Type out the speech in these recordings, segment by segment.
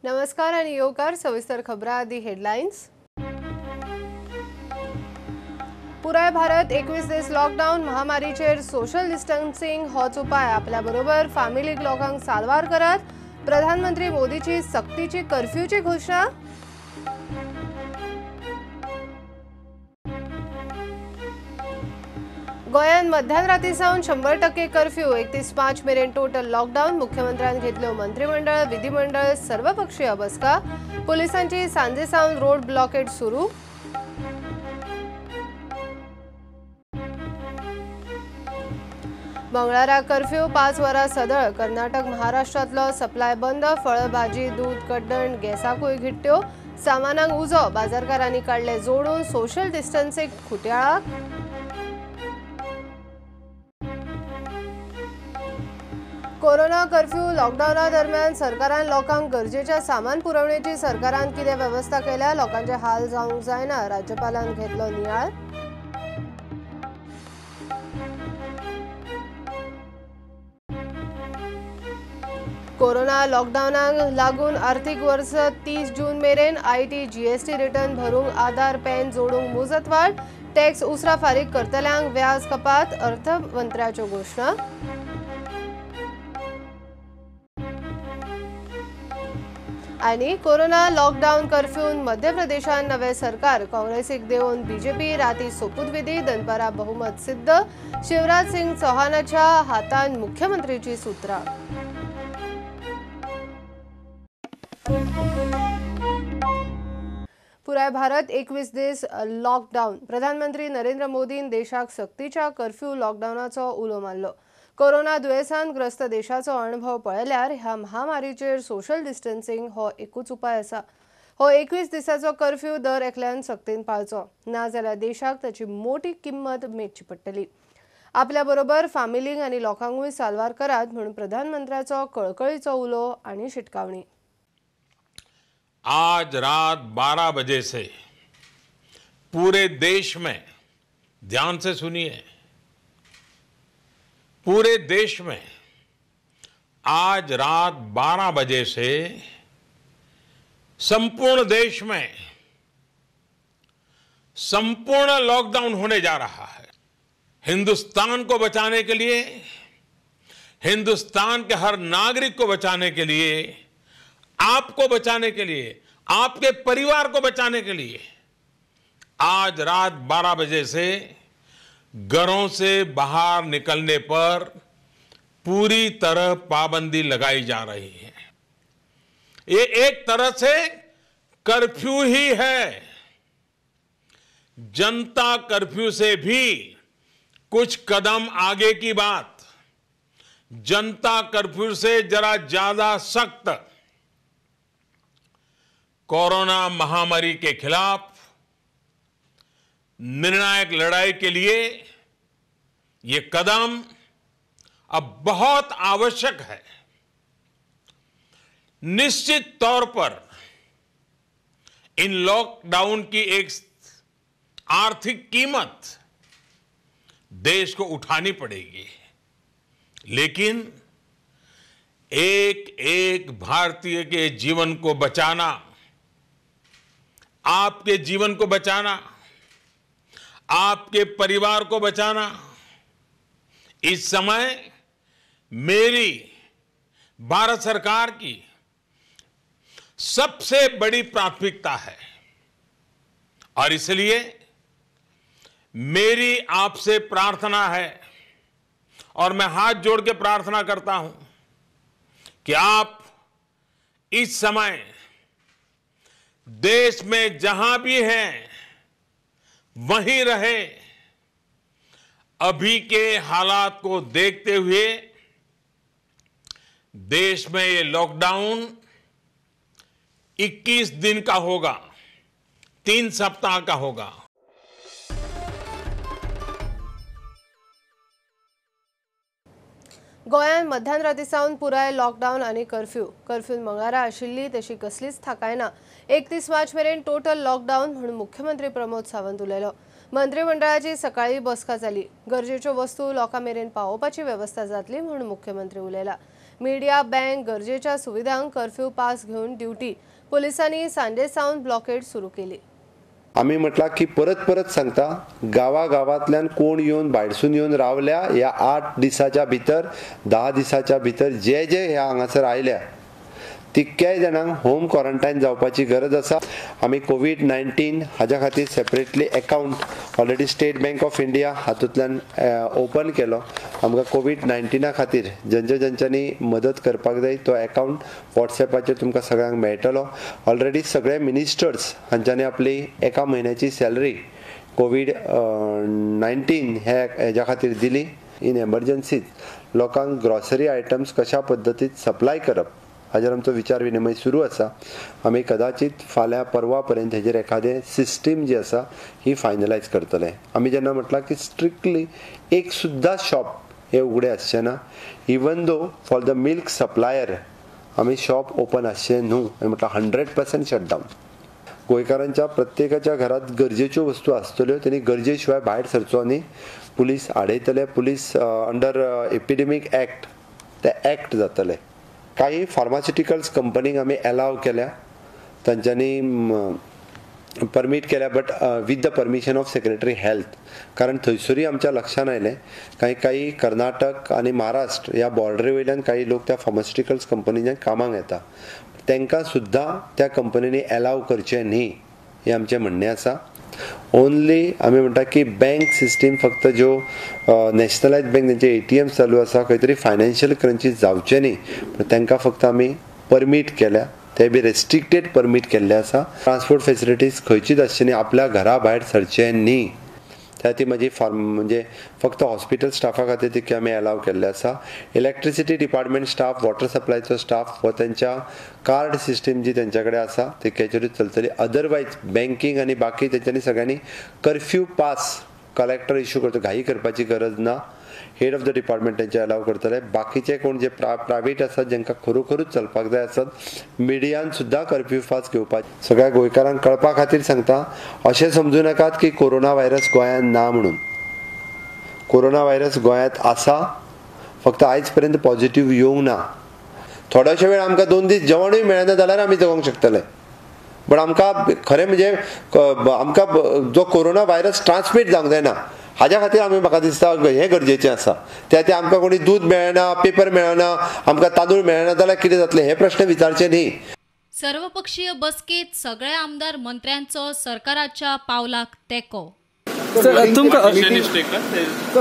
नमस्कार आणि येवकार सविस्तर खबरां आदी हेडलायन्स। पुराय भारत 21 दीस लॉकडावन, महामारीचेर सोशल डिस्टन्सिंग होच उपाय। आपल्या बरोबर फामिलीक लोकांक साल्वार करात, प्रधानमंत्री मोदीची सक्तीची कर्फ्यूची घोषणा। गोंयांत मध्यानराती सावन 100% कर्फ्यू, 31 मार्च मेरेन टोटल लॉकडावन। मुख्यमंत्र्यान घेतल्यो मंत्रिमंडळ, विधिमंडळ, सर्वपक्षीय बसका। पुलिसांची सांजे सावन रोड ब्लॉकेड सुरू। मंगळारा कर्फ्यू 5 वरां सदळ। कर्नाटक महाराष्ट्रांतलो सप्लाय बंद, फळ भाजी दूद कड्डण गॅसाकूय घिट्ट्यो, सामानांक उजो, बाजारकारांनी काडले जोडून सोशल डिस्टन्सिंग खुट्याळाक। कोरोना कर्फ्यू लॉकडावना दरम्यान सरकारान लोकांक गरजेच्या सामान पुरवणेची सरकारान कितें वेवस्था केल्या, लोकांचे हाल जावंक जायना, राज्यपालान घेतलो नियाळ। कोरोना लॉकडावनाक लागून आर्थिक वर्स 30 जून मेरेन IT GST return भरूंक आधार पॅन जोडूंक मुजतवाड, टॅक्स उसरा फारीक करतल्यांक व्याज कपात, अर्थमंत्र्याच्यो घोशणा। आनी कोरोना लॉकडावन कर्फ्यून मध्य प्रदेशान नवे सरकार, काँग्रेसीक देवून बीजेपी राती सोपूतविधी, दनपारा बहुमत सिद्ध, शिवराज सिंग चौहानाच्या हातान मुख्यमंत्रीची सूत्रा। पुराय भारत 21 दीस लॉकडावन। प्रधानमंत्री नरेंद्र मोदीन देशाक सक्तीच्या कर्फ्यू लॉकडावनाचो उलो मारलो। कोरोना दुयेंसान ग्रस्त देशाचो अणभव पळयल्यार ह्या महामारीचेर सोशल डिस्टन्सिंग हो एकूच उपाय आसा। हो 21 दिसाचो कर्फ्यू दर एकल्यान सक्तीन पाळचो, नाजाल्यार देशाक ताची मोठी किंमत मेजची पडटली। आपल्या बरोबर फामिलींक आनी लोकांकूय साल्वार करात म्हूण प्रधानमंत्र्याचो कळकळीचो उलो आनी शिटकावणी। आज रात 12 बजे से पूरे देश में, ध्यान से सुनिए, पूरे देश में आज रात 12 बजे से संपूर्ण देश में संपूर्ण लॉकडाउन होने जा रहा है। हिंदुस्तान को बचाने के लिए, हिंदुस्तान के हर नागरिक को बचाने के लिए, आपको बचाने के लिए, आपके परिवार को बचाने के लिए आज रात 12 बजे से घरों से बाहर निकलने पर पूरी तरह पाबंदी लगाई जा रही है। ये एक तरह से कर्फ्यू ही है। जनता कर्फ्यू से भी कुछ कदम आगे की बात, जनता कर्फ्यू से जरा ज्यादा सख्त कोरोना महामारी के खिलाफ निर्णायक लड़ाई के लिए ये कदम अब बहुत आवश्यक है। निश्चित तौर पर इन लॉकडाउन की एक आर्थिक कीमत देश को उठानी पड़ेगी, लेकिन एक एक भारतीय के जीवन को बचाना, आपके जीवन को बचाना, आपके परिवार को बचाना इस समय मेरी भारत सरकार की सबसे बड़ी प्राथमिकता है। और इसलिए मेरी आपसे प्रार्थना है और मैं हाथ जोड़ के प्रार्थना करता हूं कि आप इस समय देश में जहां भी हैं वहीं रहे। अभी के हालात को देखते हुए देश में ये लॉकडाउन 21 दिन का होगा, 3 सप्ताह का होगा। गोंयांत मध्यानराती सावन पुराय लॉकडावन आनी कर्फ्यू। कर्फ्यून मंगळारा आशिल्ली तशी कसलीच थाकाय ना। 31 मार्च मेरेन टोटल लॉकडावन म्हूण मुख्यमंत्री प्रमोद सावंत उलयलो। मंत्रिमंडळाची सकाळी बसका जाली। गरजेच्यो वस्तू लोकां मेरेन पावोवपाची वेवस्था जातली म्हूण मुख्यमंत्री उलयला। मीडिया, बँक, गरजेच्या सुविधांक कर्फ्यू पास घेवन ड्युटी. पोलिसांनी सांजे सावन ब्लॉकेड सुरू केली. आमी म्हटलां की परत परत सांगता, गांवागांवांतल्यान कोण येवन भायरसून येवन रावल्या ह्या 8 दिसाच्या भितर, 10 दिसाच्या भितर जे जे ह्या हांगासर आयल्या तितक्याय जाणांक होम क्वॉरंटायन जावपाची गरज आसा. आमी कोवीड-19 हाज्या खातीर separately account already State Bank of India हातूंतल्यान ओपन केलो. आमकां कोवीड-19 खातीर जेंच्या जेंच्यांनी मदत करपाक जाय तो अकावंट वॉट्सएपाचेर तुमकां सगळ्यांक मेळटलो. ऑलरेडी सगळे मिनिस्टर्स हांच्यांनी आपली एका म्हयन्याची सॅलरी कोवीड-19 हेज्या खातीर दिली. इन एमर्जन्सीत लोकांक ग्रॉसरी आयटम्स कशा पद्दतीन सप्लाय करप हाजेर आमचो विचार विनिमय सुरू आसा. आमी कदाचित फाल्यां परवा पर्यंत हेजेर एखादें सिस्टीम जी आसा ही फायनलायज करतले. आमी जेन्ना म्हटलां की स्ट्रिक्टली एक सुद्दां शॉप हे उगडे आसचें ना, even though for the milk supplier आमी शॉप ओपन आसचें न्हू, आमी म्हटलां 100% शटडावन. गोंयकारांच्या प्रत्येकाच्या घरांत गरजेच्यो वस्तू आसतल्यो, तेणी गरजे शिवाय भायर सरचो न्ही. पुलीस आडयतले, पुलीस अंडर एपिडेमीक एक्ट ते एक्ट जातले. काही फार्मास्युटिकल्स कंपनीक आमी एलाव केल्या, तांच्यांनी परमीट केल्या, but with the permission of secretary health. कारण थंयसरूय आमच्या लक्षान आयलें कांय काही कर्नाटक आनी महाराष्ट्र ह्या बॉर्डरी वयल्यान काही लोक त्या फार्मास्युटिकल्स कंपनीच्या कामाक येता, तांकां सुद्दां त्या कंपनींनी एलाव करचें न्ही हें आमचें म्हणणें आसा. ओनली आमी म्हणटा की बँक सिस्टीम फक्त ज्यो नॅशनलायज बँक तेंचे ATM चालू आसा, खंय तरी फायनान्शियल क्रंची जावचें न्ही पण तांकां फक्त आमी परमीट केल्या, ते बी रेस्ट्रिक्टेड परमीट केल्ले आसा. ट्रान्सपोर्ट फेसिलिटीज खंयचीच आसची न्ही, आपल्या घरा भायर सरचें न्ही. त्या खातीर म्हाजी फार्म म्हणजे फक्त हॉस्पिटल स्टाफा खातीर तितकें आमी एलाव केल्लें आसा. इलेक्ट्रिसिटी डिपार्टमेंट स्टाफ, वॉटर सप्लायचो स्टाफ हो तेंच्या कार्ड सिस्टीम जी तेंच्या कडेन आसा तितक्याचेरूच चलतली. अदरवायज बँकींग आनी बाकी तेंच्यांनी सगळ्यांनी कर्फ्यू पास कलेक्टर इशू करता, घाई करपाची गरज ना. हेड ऑफ the department तेंचे एलाव करतले. बाकीचे कोण जे प्रायवेट आसात जेंकां खरोखरूच चलपाक जाय आसत, मिडियान सुद्दां कर्फ्यू पास घेवपाक. सगळ्या गोंयकारांक कळपा खातीर सांगता, अशें समजू नाकात की कोरोना व्हायरस गोंयांत ना म्हणून. कोरोना व्हायरस गोंयांत आसा, फक्त आयज पर्यंत पॉझिटिव्ह येवंक ना. थोडोशे वेळ आमकां 2 दीस जेवणूय मेळना जाल्यार आमी जगोंक शकतले, बट आमकां खरें म्हणजे आमकां जो कोरोना व्हायरस ट्रान्समीट जावंक जायना हाज्या खातीर आमी म्हाका दिसता हें गरजेचें आसा. त्या खातीर आमकां कोणी दूद मेळना, पेपर मेळना, आमकां तांदूळ मेळना जाल्यार कितें जातलें हे प्रश्न विचारचे न्ही. सर्वपक्षीय बसकेत सगळ्या आमदार मंत्र्यांचो सरकाराच्या पावलाक तेंको. Sir,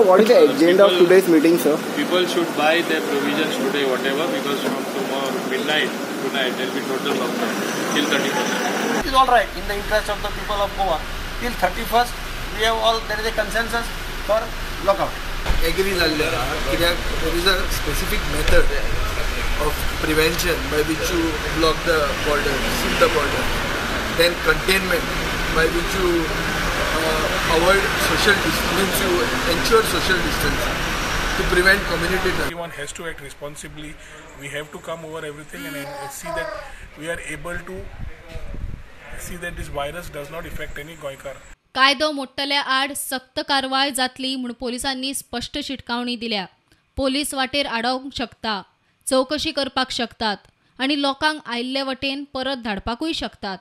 what is the agenda of today's meeting, sir? People should buy their provisions today, whatever, because from tomorrow midnight tonight there will be total lockdown till 31st. It is all right in the interest of the people of Goa. Till 31st, we have all, there is a consensus for lockout. Agree जाल्ले कित्याक there is a specific method of prevention by which you block the border, seal the border, then containment by which you avoid social distance, means you ensure social distance to prevent community transmission. Everyone has to act responsibly. We have to come over everything and see that we are able to see that this virus does not affect any Goikar. कायदो मोडटल्या आड सक्त कारवाय जातली म्हूण पोलिसांनी स्पश्ट शिटकावणी दिल्या. पोलीस वाटेर आडोवंक शकता, चवकशी करपाक शकतात आनी लोकांक आयिल्ले वटेन परत धाडपाकूय शकतात.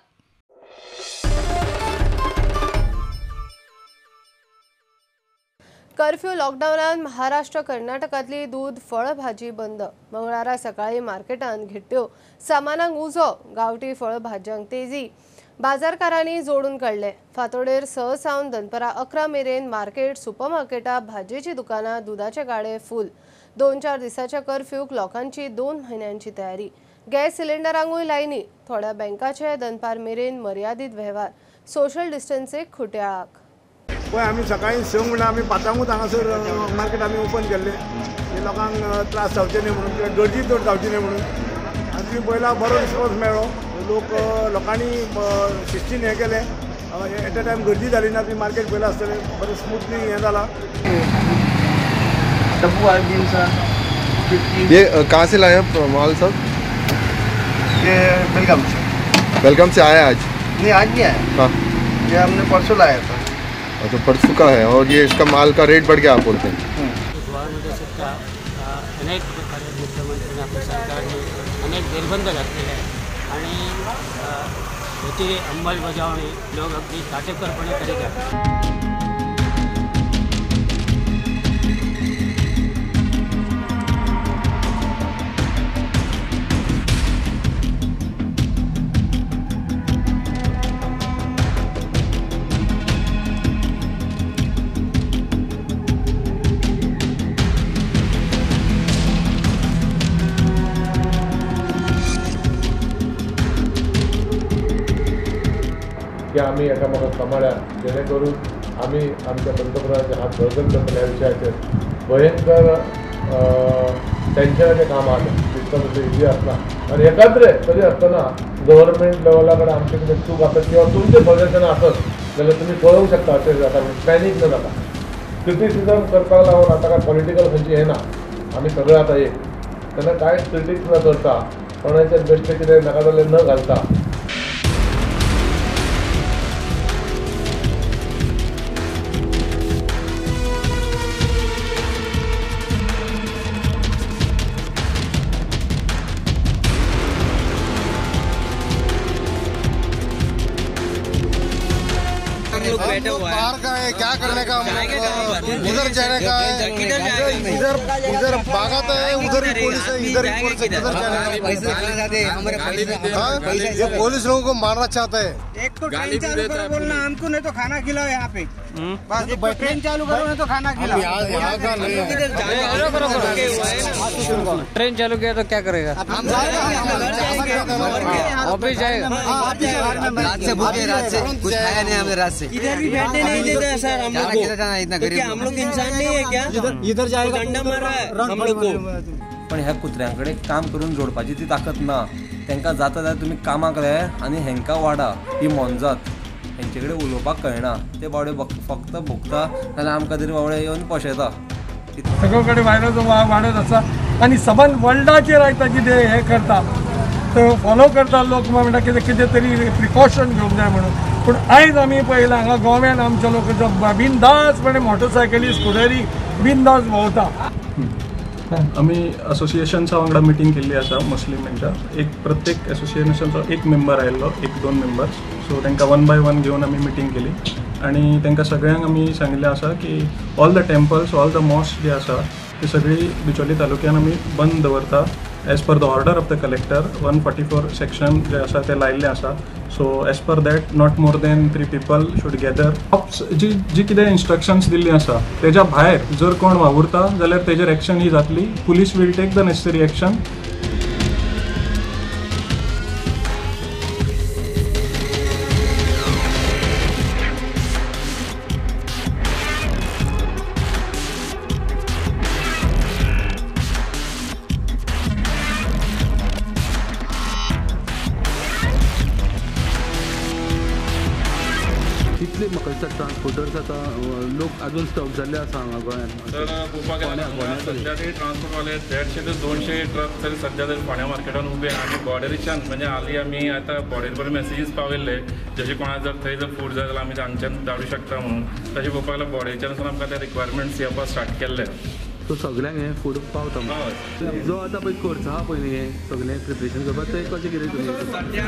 कर्फ्यू लॉकडावनान महाराष्ट्र कर्नाटकांतली दूद फळ भाजी बंद. मंगळारा सकाळी मार्केटांत घिट्ट्यो, सामानांक उजो, गांवठी फळ भाजयांक तेजी. बाजारकारांनी जोडून काडले. फांतोडेर 6 सावन दनपरां 11 मेरेन मार्केट, सुपरमार्केटां, भाजयेची दुकानां, दुदाचे गाडे फूल. 2-4 दिसाच्या कर्फ्यूक लोकांची 2 म्हयन्यांची तयारी. गॅस सिलिंडरांकूय लायनी. थोड्या बँकाचे दनपार मेरेन मर्यादीत वेव्हार. सोशल डिस्टन्सीक खुट्याळाक. पळय आमी सकाळी 6 म्हणल्यार आमी 5ांकूच हांगासर मार्केट आमी ओपन केल्लें, लोकांक त्रास जावचे न्ही म्हणून, किंवा गर्दी चड जावची न्ही म्हणून. आनी तुमी पयला बरो रिस्पॉन्स मेळ्ळो, लोक लोकांनी शिस्तीन हें केलें. एट अ टायम गर्दी जाली ना, तुमी मार्केट पयलां आसतलें, बरें स्मूथली हें जालां. ये कहाँ से लाए हैं माल सब? ये बेलगाम से। बेलगाम से आया आज? नहीं, आज नहीं आया। हाँ, ये हमने परसों लाया था। अच्छा, परसों का है। और ये इसका माल का रेट बढ़ गया आप बोलते हैं? गोव्यामध्ये सध्या अनेक प्रकारे मुख्यमंत्र्यांनी आपल्या अनेक निर्बंध घातलेले आहेत आणि याची अंमलबजावणी लोक अगदी काटेकोरपणे करीत आहेत. की आम्ही एकामेकांक सांबाळ्या जेणे करून आम्ही आमच्या पंतप्रधानाचे हात बळकट करतले ह्या विशयाचेर भयंकर टेन्शनाचें काम आसलें तितलें तसलें इजी आसना आनी एकाद्रे तरी आसतना गव्हर्मेंट लेवला कडेन आमचें कितें चूक आसत किंवा तुमचें सजेशन आसत जाल्यार तुमी कळोवंक शकता अशें जाता पॅनीक न जाता. क्रिटिसिजम करपाक लागून आतां काय पॉलिटिकल खंयची हें ना, आमी सगळे आतां एक, तेन्ना कांय क्रिटिक्स न करता कोणाचें बेश्टें कितें नाका जाल्यार न घालता बाहर का है, क्या करने का, उधर जाने का है, इधर उधर बागात है, उधर ही पुलिस है, इधर ही पुलिस है, किधर जाने का? ये पुलिस लोगों को मारना चाहता है. एक तो ट्रेन चालू करो बोलना हमको, नहीं तो खाना खिलाओ यहाँ पे. बस ट्रेन चालू करो नहीं तो खाना खिलाओ. ट्रेन चालू किया तो क्या करेगा? ऑफिस जाएगा. रात से भूखे, रात से कुछ खाया नहीं हमने, रात से इधर भी बैठने नहीं देते सर हम लोग को. इतना गरीब हम लोग इंसान नहीं है क्या? इधर जाएगा डंडा मारा है हम लोग को. पण ह्या कुत्र्यां कडेन काम करून जोडपाची ती ताकद ना. तांकां जाता जाल्यार तुमी कामाक लाय आनी हेंकां वाडा. ही मोनजात हेंचे कडेन उलोवपाक कळना, ते बावडे फक्त भोगता नाल्यार आमकां तरी बावडे येवन पोशेता. सगळे कडेन व्हायरस वाडत आसा आनी सबंद वर्ल्डाचेर आयज ताची ते हें करता, तो फॉलो करता लोक. म्हणटा कितें कितें तरी प्रिकॉशन घेवंक जाय म्हणून. पूण आयज आमी पळयलां हांगा गोव्यान आमचे लोक बिंदासपणे मोटरसायकली स्कुटरी बिंदास भोंवता. आमी असोसिएशन्सा वांगडा मिटींग केल्ली आसा मुस्लीम हेंच्या. एक प्रत्येक असोसिएशनाचो एक मेंबर आयिल्लो, एक दोन मेंबर्स. सो तांकां वन बाय वन घेवन आमी मिटींग केली आनी तांकां सगळ्यांक आमी सांगिल्लें आसा की all the temples, all the mosque जे आसा ते सगळी बिचोली तालुक्यान आमी बंद दवरता as per the order of the collector. 144 section जे आसा ते लायिल्लें आसा. So as per that not more than 3 people should gather. जी जी कितें इन्स्ट्रक्शन्स दिल्ली आसा तेज्या भायर जर कोण वावुरता जाल्यार तेजेर एक्शन ही जातली. Police will take the necessary action. Transporters आता लोक अजून स्टॉक जाल्ले आसा हांगा गोंयांत. तर पळोवपाक गेल्यार सध्या तरी ट्रान्सपोर्टवाले 150 ते 200 ट्रक तरी सध्या तरी फोंड्या मार्केटान उबे आनी बॉर्डरीच्यान म्हणजे हाली आमी आतां बॉर्डरी पर्यंत मॅसेजीस पावयल्ले जशे कोणा जर थंय जर फूड जाय जाल्यार आमी हांगच्यान धाडूं शकता म्हणून. तशें पळोवपाक गेल्यार बॉर्डरीच्यान सून आमकां ते रिक्वायरमेंट्स येवपाक स्टार्ट केल्ले. सो सगळ्यांक हें फूड पावता. जो आतां पळय खर्च आहा पळय न्ही हें सगळें प्रिपरेशन करपाक तें कशें कितें तुमी? सध्या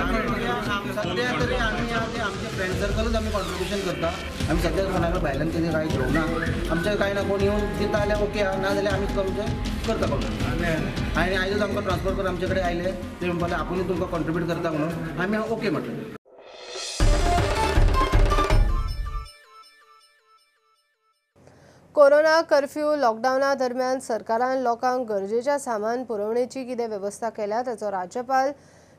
तरी आमी आमचे फ्रेंड सर्कलूच आमी कॉन्ट्रिब्युशन करता. आमी सद्या कोणा कडेन भायल्यान कितें कांय घेवना. आमचें कांय ना कोण येवन दिता जाल्यार ओके आहा, ना जाल्यार आमीच आमचें करता कॉन्ट्रिब्यूट. आनी आयजूच आमकां ट्रान्सपोर्ट करून आमचे कडेन आयले ते म्हणपाक आपुनूय तुमकां कॉन्ट्रिब्यूट करता म्हणून आमी ओके म्हटलें. कोरोना कर्फ्यू लॉकडावना दरम्यान सरकारान लोकांक गरजेच्या सामान पुरवणेची कितें वेवस्था केल्या ताचो राज्यपाल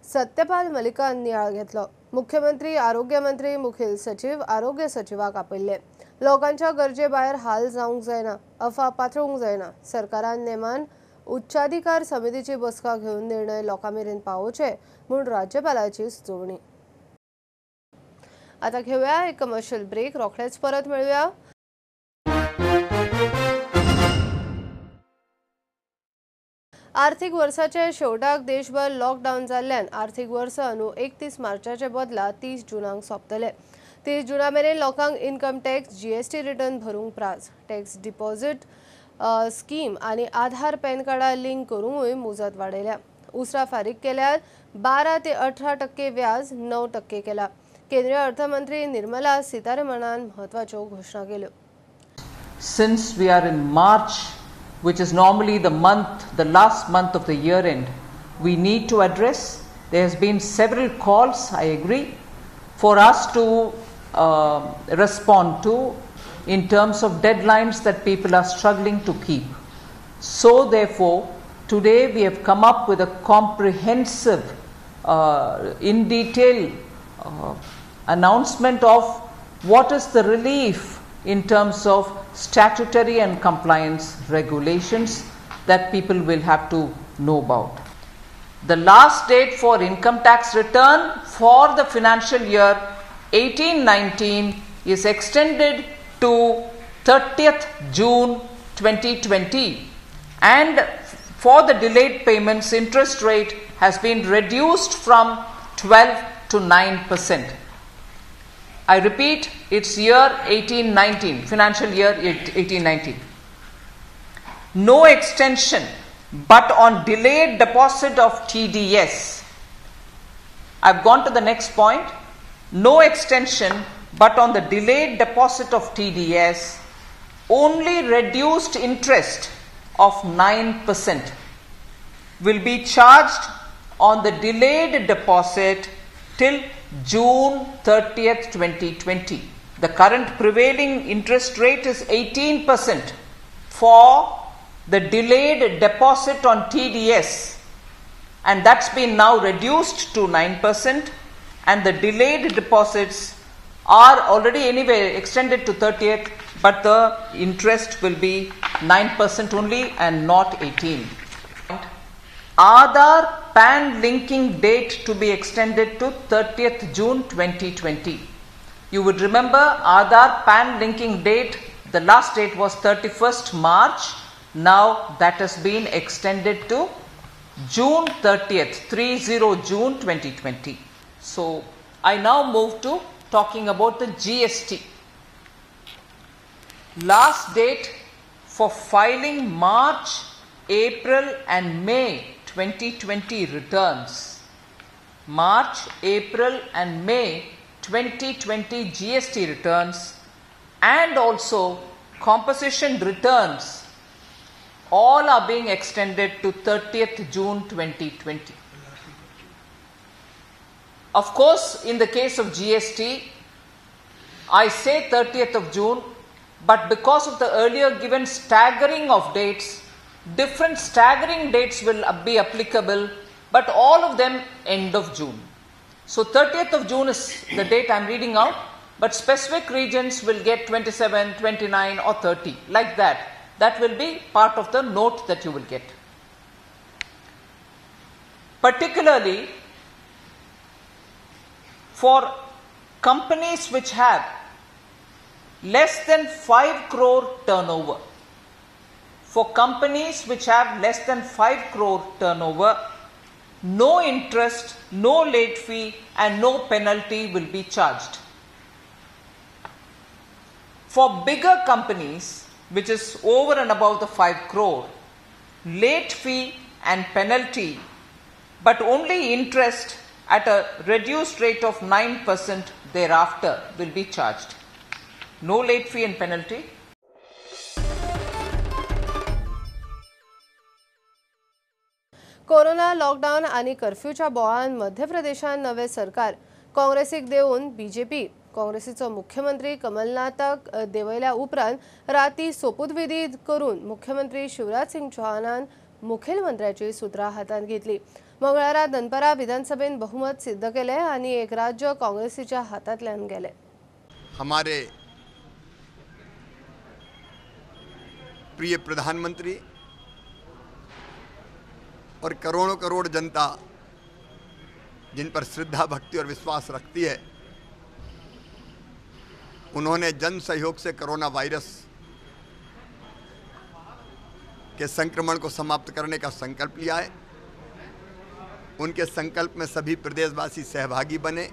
सत्यपाल मलिकान नियाळ घेतलो. मुख्यमंत्री, आरोग्य मंत्री, मुखेल सचिव, आरोग्य सचिवाक आपयल्ले. लोकांच्या गरजे भायर हाल जावंक जायना, अफवा पातळूंक जायना. सरकारान नेमान उच्चाधिकार समितीची बसका घेवन निर्णय लोकां मेरेन पावोवचे म्हूण राज्यपालाची सुचोवणी. आतां घेवया एक कमर्शियल ब्रेक, रोखडेच परत मेळुया. आर्थिक वर्साचे शेवटाक देशभर लॉकडावन जाल्ल्यान आर्थिक वर्स अंदू 31 मार्चाचे बदला 30 जूनाक सोंपतले. 30 जुना मेरेन लोकांक इन्कम टॅक्स, जीएसटी रिटर्न भरूंक प्राज. टॅक्स डिपॉझिट स्कीम आनी आधार पॅन कार्डा लिंक करूंकूय मुजत वाडयल्या. उसरा फारीक केल्यार 12 ते 18% व्याज 9% केला। केंद्रीय अर्थमंत्री निर्मला सीतारमणान महत्वाच्यो घोषणा केल्यो। Since we are in March, which is normally the month, the last month of the year end, we need to address. There has been several calls, I agree, for us to respond to in terms of deadlines that people are struggling to keep. So therefore, today we have come up with a comprehensive, in detail announcement of what is the relief in terms of statutory and compliance regulations that people will have to know about. The last date for income tax return for the financial year 18-19 is extended to 30th June 2020, and for the delayed payments, interest rate has been reduced from 12 to 9%. I repeat, it's year 18-19, financial year 18-19. No extension, but on delayed deposit of TDS. I've gone to the next point. No extension, but on the delayed deposit of TDS, only reduced interest of 9% will be charged on the delayed deposit till June 30th, 2020. The current prevailing interest rate is 18% for the delayed deposit on TDS, and that's been now reduced to 9%, and the delayed deposits are already anyway extended to 30th, but the interest will be 9% only and not 18. Aadhaar PAN linking date to be extended to 30th June 2020. You would remember Aadhaar PAN linking date, the last date was 31st March. Now that has been extended to June 30th, 30 June 2020. So I now move to talking about the GST. Last date for filing March, April and May 2020 returns. March, April and May 2020 GST returns and also composition returns, all are being extended to 30th June 2020. Of course, in the case of GST, I say 30th of June, but because of the earlier given staggering of dates, different staggering dates will be applicable, but all of them end of June. So 30th of June is the date I am reading out, but specific regions will get 27, 29 or 30, like that. That will be part of the note that you will get. Particularly for companies which have less than 5 crore turnover. For companies which have less than 5 crore turnover, no interest, no late fee and no penalty will be charged. For bigger companies, which is over and above the 5 crore, late fee and penalty, but only interest at a reduced rate of 9% thereafter will be charged. No late fee and penalty. Corona lockdown आणि कर्फ्यूच्या बोळान मध्य प्रदेशात नवे सरकार काँग्रेसीक देऊन BJP काँग्रेसीचो मुख्यमंत्री कमलनाथाक देवयल्या उपरांत राती सोपूतविधी करून मुख्यमंत्री शिवराज सिंग चौहानान मुखेलमंत्र्याची सूत्रां हातांत घेतली। मंगळारा दनपरा विधानसभेन बहुमत सिद्ध केले आणि एक राज्य काँग्रेसीच्या हातांतल्यान गेले। हमारे प्रिय प्रधानमंत्री और करोड़ों करोड़ जनता जिन पर श्रद्धा, भक्ति और विश्वास रखती है, उन्होंने जन सहयोग से कोरोना वायरस के संक्रमण को समाप्त करने का संकल्प लिया है। उनके संकल्प में सभी प्रदेशवासी सहभागी बने।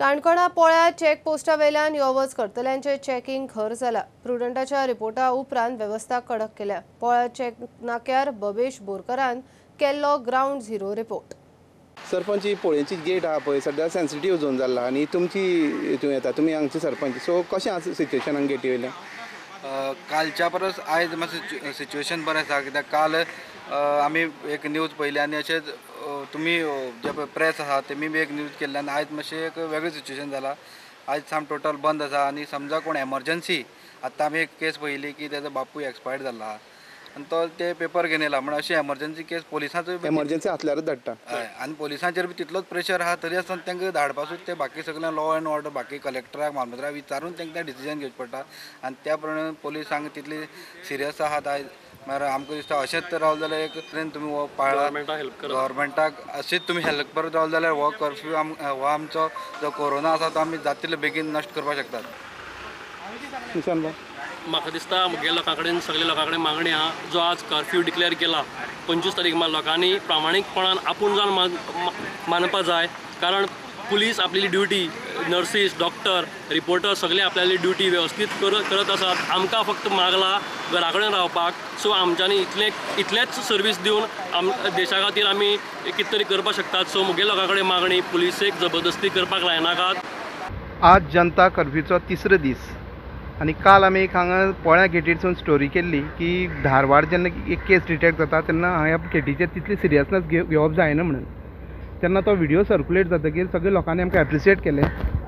काणकोणा पोळ्या चेक पोस्टा वेल्यान यो वच करतल्यांचे चेकिंग खर जाला. प्रुडंटाच्या रिपोर्टा उपरांत वेवस्था कडक केल्या. पोळ्या चेक नाक्यार बबेश बोरकरान केल्लो ग्रावंड झिरो रिपोर्ट. सरपंच, ही पोळेची गेट आहा पळय सद्या सेन्सिटीव झोन जाला आनी तुमची हितून येता, तुमी हांगचे सरपंच, सो कशें आसा सिच्युएशन हांगा गेटी वयल्यान? कालच्या परस आयज मातशें सिच्युएशन बरें आसा, कित्याक काल आमी एक न्यूज पळयली आनी अशेंच तुमी जे पळय प्रेस आसा तेमी बी एक न्यूज केल्ली आनी आयज मातशें एक वेगळें सिच्युएशन जालां. आयज साम टोटल बंद आसा आनी समजा कोण एमर्जन्सी, आतां आमी एक केस पळयली की तेजो बापूय एक्सपायर्ड जाल्लो आहा आनी तो ते पेपर घेवन येयला, म्हण अशी एमर्जन्सी केस पोलिसांचो एमर्जन्सी आसल्यारच धाडटा. हय, आनी पोलिसांचेर बी तितलोच प्रेशर आहा, तरी आसतना तांकां धाडपासूच ते बाकी सगळें लॉ एंड ऑर्डर बाकी कलेक्टराक मामलेदाराक विचारून तांकां डिसिजन घेवचें पडटा आनी त्या प्रमाणे पोलीस हांगा तितली सिरियस आहात आयज. मागीर आमकां दिसता अशेंच तर रावले जाल्यार एक तरेन तुमी हो पाळा, गव्हर्मेंटाक अशीच तुमी हेल्प करत रावले जाल्यार हो कर्फ्यू हो आमचो जो कोरोना आसा तो आमी जाता तितले बेगीन नश्ट करपाक शकतात. म्हाका दिसता म्हगे लोकां कडेन, सगल्या लोकां कडेन मागणी आहा, जो आज कर्फ्यू डिक्लेअर केला 25 तारीख मात लोकांनी प्रामाणीकपणान आपूण जावन मानपा जाय, कारण पुलीस आपली ड्युटी, नर्सीस, डॉक्टर, रिपोर्टर सगळे आपल्याली ड्युटी वेवस्थीत करत आसात. आमकां फक्त मागला घरा कडेन रावपाक, सो आमच्यांनी इतलेच सर्वीस दिवन देशा खातीर आमी कितें तरी करपाक शकतात. सो म्हगे लोकां कडेन मागणी, पुलिसेक जबरदस्ती करपाक लायनाकात. आज जनता कर्फ्यूचो तिसरो दीस आनी काल आमी एक हांगा पोळ्या गेटीरसून स्टोरी केल्ली की धारवाड जेन्ना एक केस डिटेक्ट जाता तेन्ना ह्या गेटीचेर तितली सिरियसनेस घेवप जायना म्हणून, तेन्ना तो व्हिडियो सर्कुलेट जातकीर सगळे लोकांनी आमकां एप्रिशिएट केलें.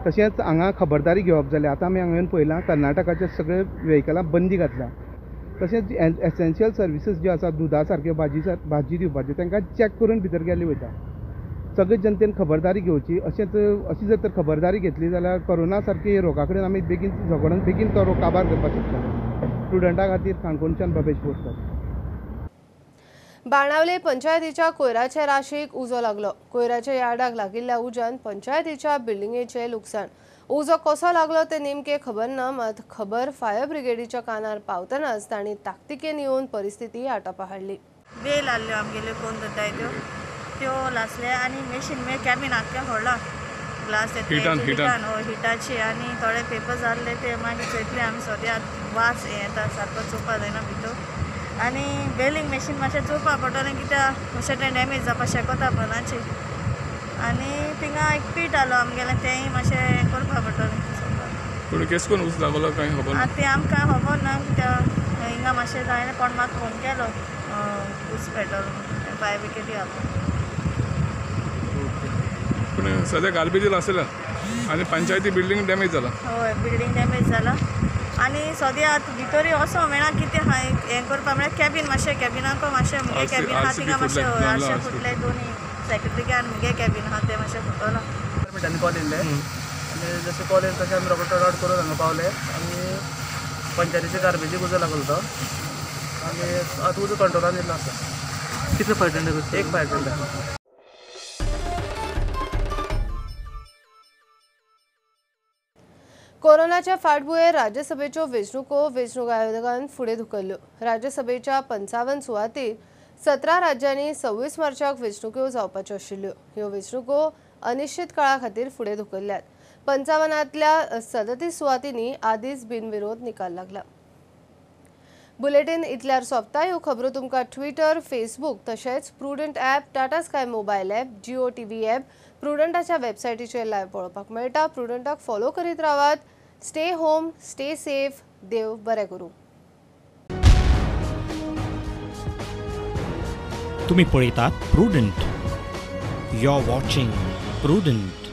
तशेंच हांगा खबरदारी घेवप जालें. आतां आमी हांगा येवन पळयलां कर्नाटकाचे सगळे व्हेकलां बंदी घातल्या, तशेंच एसेन्शियल सर्विसीस ज्यो आसा दुदा सारक्यो भाजी दिवपाच्यो तांकां चॅक करून भितर गेल्ली वयता. सगळे जनतेन खबरदारी घेवची, अशेंच अशी जर तर खबरदारी घेतली जाल्यार कोरोना सारकी रोगा कडेन आमी बेगीन झगडून बेगीन तो रोग काबार करपाक शकता. स्टुडंटा खातीर काणकोणच्यान बबेश बोरकर. बाणावले पंचायतीच्या कोयराच्या राशीक उजो लागलो. कोयराच्या यार्डाक लागिल्ल्या उज्यान पंचायतीच्या बिल्डिंगेचें लुकसाण. उजो कसो लागलो तें नेमकें खबर ना, मात खबर फायर ब्रिगेडीच्या कानार पावतनाच तांणी ताकतिकेन येवन परिस्थिती आटापा हाडली. बेल आहल्यो आमगेल्यो कोण जाताय त्यो त्यो लासले आनी मेशीन मे कॅबिन आख्खें फोडलां, ग्लास हिटान हिटाची आनी थोडे पेपर्स आहले ते मागीर चोयतले आमी सद्या वास हें येता सारको चोवपा जायना भितर आनी बेलिंग मेशीन मातशें चोवपा पडटलें कित्याक मातशें तें डॅमेज जावपा शकता पनाची आनी थिंगा एक पीट आहलो आमगेलें तेंय मातशें करपा पडटलें. पूण केस कोण उस लागलो कांय खबर ना, तें आमकां खबर ना कित्याक हिंगा मातशें जायना कोण म्हाका फोन केलो उस पेटलो फायर ब्रिगेडी आहलो. पूण सद्या गार्बेज आसला आनी पंचायती बिल्डींग डॅमेज जाला. हय, बिल्डींग डॅमेज जाला आनी सद्या आतां भितरूय वचोंक मेळना कितें आहा हें करपा म्हळ्यार कॅबीन मातशें कॅबिनाको मातशें मुगे कॅबीन आहा थिंगा मातशें आरशे फुटले दोनी सेक्रेटरीक आनी मुगे कॅबीन आहा तें मातशें फुटलां. मिनटांनी कॉल येयल्ले आनी जशें कॉल येयले तशें आमी रोकडो रड करून हांगा पावले आनी पंचायतीच्या गार्बेजीक उजो लागलो तो आनी आतां उजो कंट्रोलान येयल्लो आसा. कितले फायर टेंडर? एक फायर टेंडर. कोरोनाच्या फाटभुंयेर राज्यसभेच्यो वेंचणुको वेंचणूक आयोगान फुडें धुकल्ल्यो. राज्यसभेच्या 55 सुवातीर 17 राज्यांनी 26 मार्चाक वेंचणुको जावपाच्यो आशिल्ल्यो. ह्यो वेंचणुको अनिश्चित काळा खातीर फुडें धुकल्ल्यात. 55तल्या 37 सुवातींनी आदींच बिनविरोध निकाल लागला. बुलेटीन इतल्यार सोंपता. ह्यो खबरो तुमकां ट्विटर, फेसबूक तशेंच Prudent app, Tata Sky mobile app, Jio TV app, प्रुडंटाच्या वेबसायटीचेर लायव्ह पळोवपाक मेळटा. प्रुडंटाक फॉलो करीत रावात. Stay home, stay safe. देव बरें करूं. तुम्ही पळयतात Prudent. You are watching Prudent.